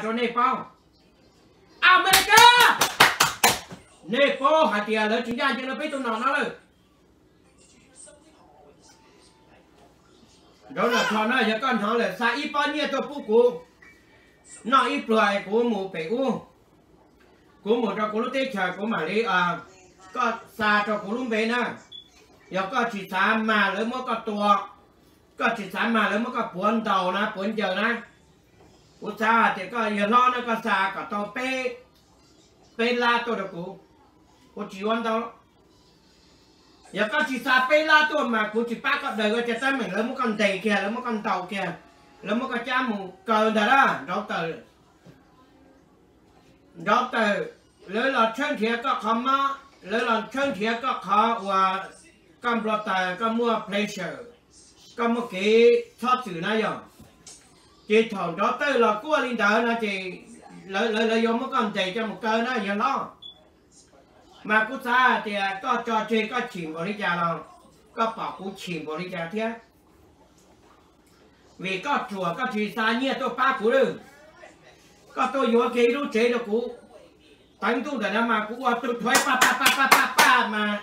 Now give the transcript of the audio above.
rau nej paub. Amelikas, nej paub hais tias lawv tsis ncaj ncees rau peb tus nom no lawm. Nraud no tho no yog koj hnov lawm xa ib pob nyiaj tuaj pub kuv noj ib pluag kuv mus pem ub, kuv mus rau kuv lub teb chaws kuv mam li, koj xa rau kuv lub npe na. Yog koj tsis xav mag lawv muab koj tua, koj tsis xav mag lawv muab koj puav ntaus na puav ncaws na, kuv xav hais tias koj yawg hlob no koj xa kom tau peb, peb lab tuaj rau kuv, kuv tsis yuav ntau. Yog koj tsis xa peb lab tuaj mas kuv tsis pab koj daws koj cov teeb meem, lawv muab koj ntes kiag, lawv muab koj ntaus kiag, lawv muab koj cab mus kaw ntag na. Nraud tawm, nraud tawm, lawv los tshawb nrhiav koj qhov mob, lawv los tshawb nrhiav koj qhov uas koj nplo taws, koj muaj pleasure, koj muaj kev txhob txwm na yog. Ces thaum nraud tawm los kuaj li ntawd no ces lawv, lawv yuav muab koj ntes coj mus kaw na yawg hlob. Mas kuv xav hais tias koj tso tseg koj chim npaum li cas los koj pom kuv chim npaum li cas thiab. Vim koj ruam koj tsis xa nyiaj tuaj pab kuv lawm, koj tuaj yuav kiag ib lub tsev rau kuv. Teev ntuj ntawm no mas kuv ua tug thuav paj paj paj paj paj paj mas